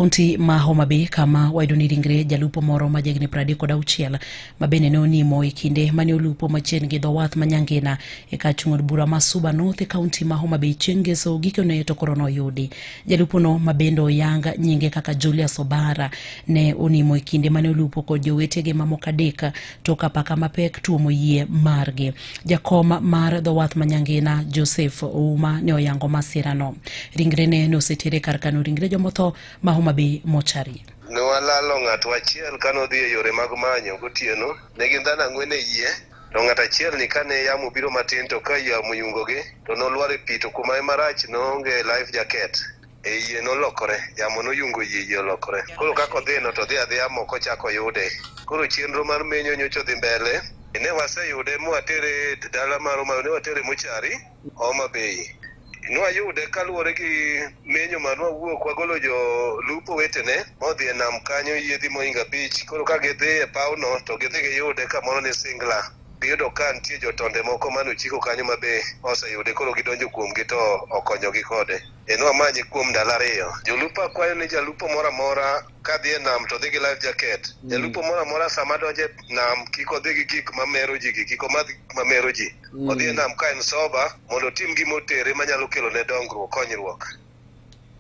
Kaunti ma Homa Bay kama wayudo ni ringre jalupo moro ma jahigni 36 ma bende ne onimo e kinde mane olupo machiegni gi dho wath ma Nyangina e kar chung' od bura ma Suba North e kaunti ma Homa Bay chieng' ngeso gikone to koro noyudi. Jalupono ma bende oyang nyinge kaka Julius Obara ne onimo e kinde mane olupo kod jowetege mamoko adek tok apaka mapek tuomo yie margi. Jakom mar dho wath ma Nyangina Joseph Ouma ne oyango masirano. Ringrene ne osetere kar kano ringre jomotho ma Homa Bay mochari. Ne walalo ng'ato achiel kane odhi e yore mag manyo gotieno. Ne gin dhano ang'wen e yie, to ng'at achiel ni kane yamo obiro matin to ka yamo oyungogi to nolwar e pi to kuma e marach noonge life jacket. E yie nolokore, yamo noyungo yie, yie olokore. Koro kaka odhino to odhi adhiya mok ochak oyude. Koro chenro mar menyo nyocha odhi mbele. Ne waseyude mwatere dala mar Homa, ne watere mochari Homa Bay. Nwayude kaluwore gi menyo ma nwawuok wagolo jolupo wetene modhi e nam kanyo yiedhi mohingo abich. Koro ka gidhi e pawno to gidhi giyude kamoro ni Singla. Giyudo ka nitie jotonde moko mane ochiko kanyo ma be oseyude koro gidonjo kuomgi to okonyogi kode. E nwamanye kuom ndalo ariyo. Jolupo akwayo ni jalupo moro amora kadhi e nam to dhi gi life jacket. Jalupo moro amora sama donjo e nam kik odhi gi gik mamero ji gi kik omadh gik mamero ji. Odhi e nam ka en sober mondo otim gima otere manyalo kelo ne dongruok, konyruok.